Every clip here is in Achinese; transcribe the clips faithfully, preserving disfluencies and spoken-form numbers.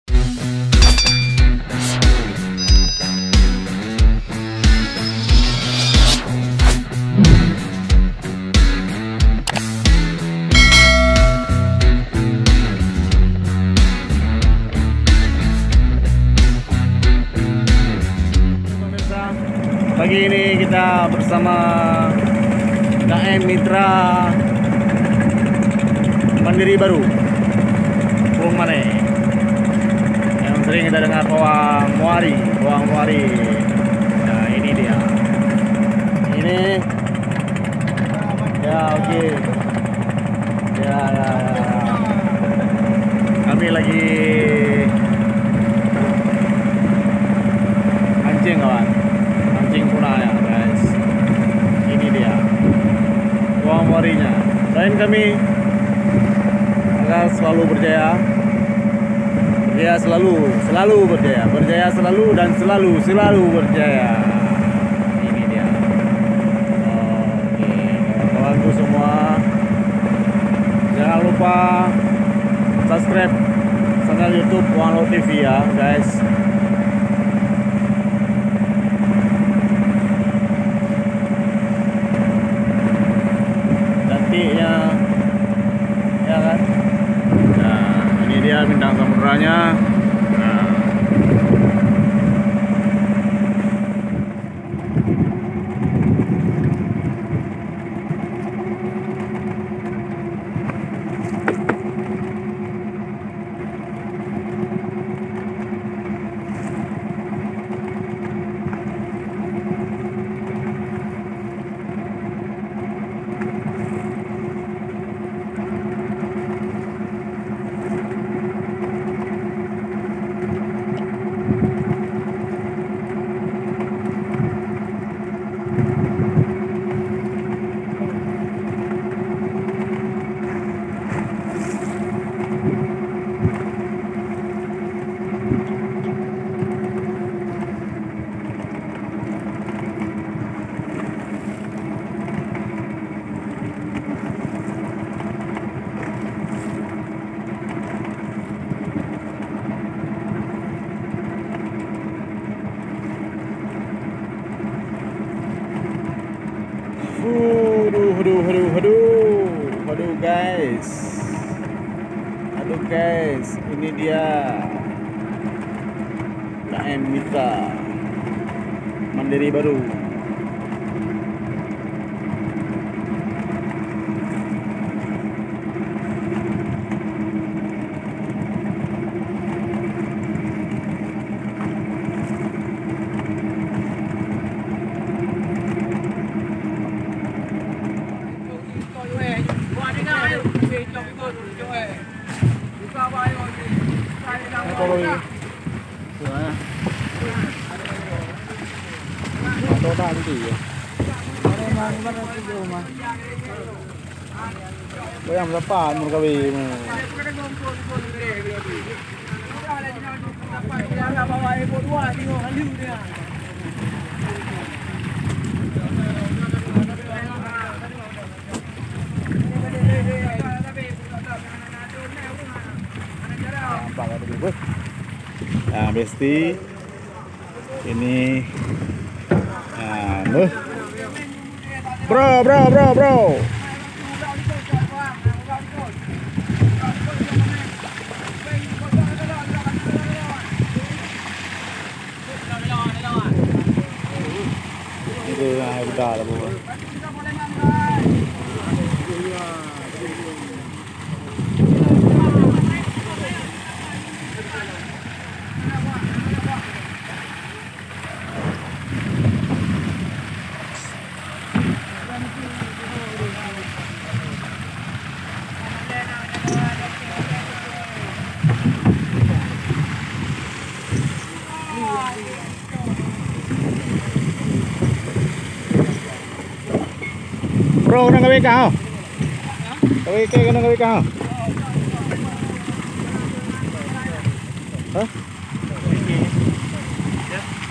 Pemirsa, pagi ini kita bersama K M Mitra Mandiri Baru, Pung Mane, yang sering kita dengar Pawang Muari, Pawang Muari. Nah, ini dia. Ini, ya, oke. Ya, ya, ya, ya. Kami lagi mancing, kawan. Mancing tuna ya, guys. Ini dia. Pawang Muarinya. Doain kami agar selalu berjaya. Berjaya selalu, selalu berjaya. Berjaya selalu dan selalu, selalu berjaya. Ini dia. Oke, kawan-kawanku semua, jangan lupa subscribe channel YouTube Pawang Laut T V ya, guys. Cantiknya, ya kan? Nah, ini dia bintang samudranya. Nah. Aduh, aduh, aduh, aduh. Aduh, guys. Aduh, guys, ini dia. K M Mitra Mandiri Baru. Bayang berapa umur kau, Bim? Nampak kat tepi, beuh. Ah, besti. Ini. Ah, beuh. Bro, bro, bro, bro. Itu yang saya pegang lah, bro. Bro, keuneuk kawé kah, ho? Kawé kah, keuneuk kawé kah, ho? Hah?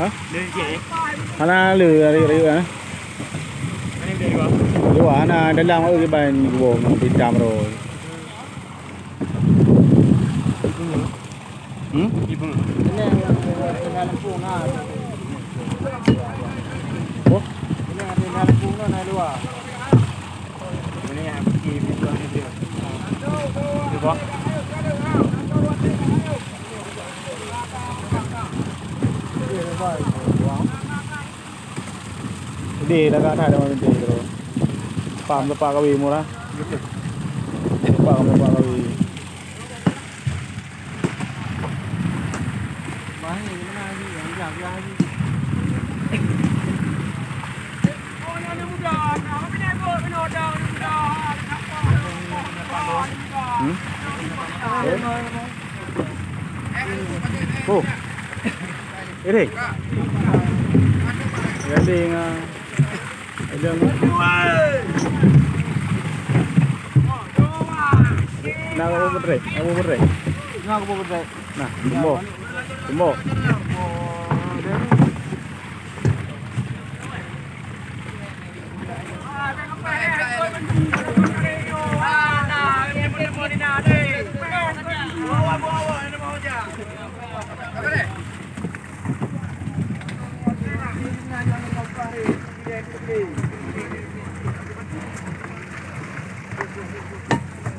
Hah? Hana le, rayeuk-rayeuk, eh? Di luwa, hana dalam, eh, kiban kuboh, hitam roh. Hmm? Ini yang ada dalam bunga. Oh? Ini ada dalam bunga, nah, dua. Ini yang kecil, itu yang kecil. Coba. Di lagak that dah mimpi tu. Pam tepak kawi murah. Tepak kawi, tepak kawi. Hmm? Oh. Ini. Jadi, ah, ada. Nah, kamu betul. Kamu betul. Nah, kamu betul. Nah, jumbo. Jumbo.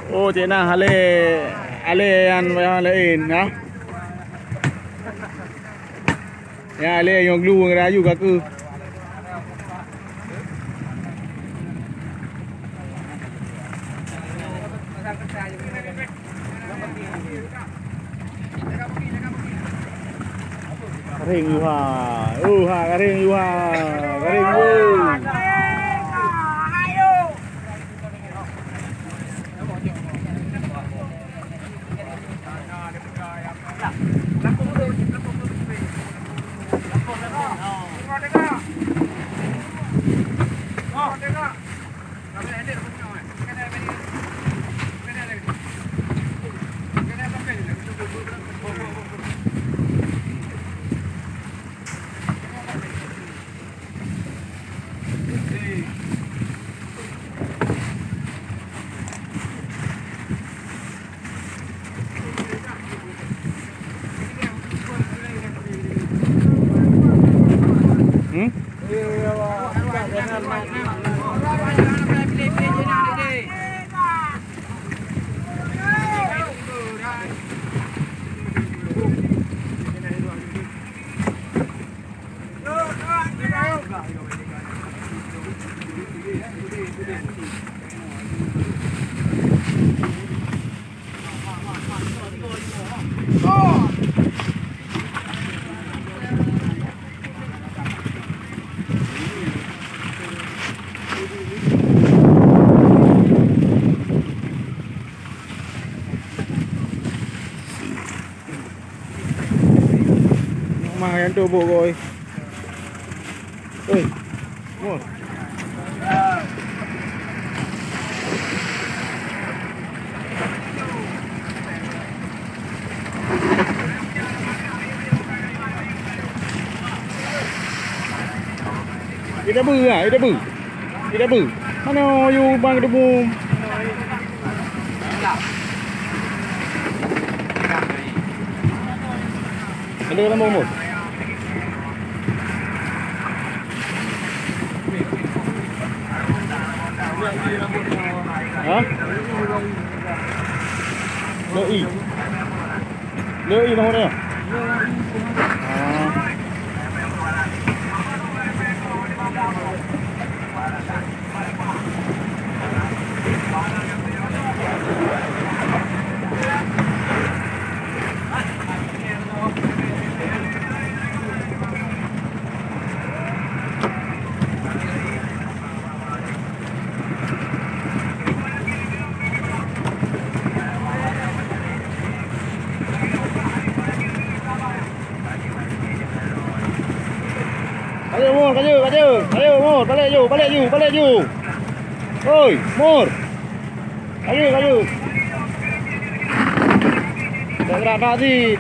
Oh, cek na hale, hale nyang, nyang laén, ya. Ya, hale nyang glu ngon rayu ka keuh. Karéng yuha. Yuha, karéng yuha. Karéng yuha. Hmm? Mah yang tu buk koi. Oi. Mul. Ida beu ah, ida beu. Ida beu. Mana you bang debu? Ada dalam umur. Ha? Lei. Lei nomor dia. Ah. Kajeuet, Mur, kajeuet, kajeuet. Kajeuet, Mur, balek ju, balek ju, balek ju. Oi, Mur. Kajeuet, kajeuet. Tak gerak tak sit.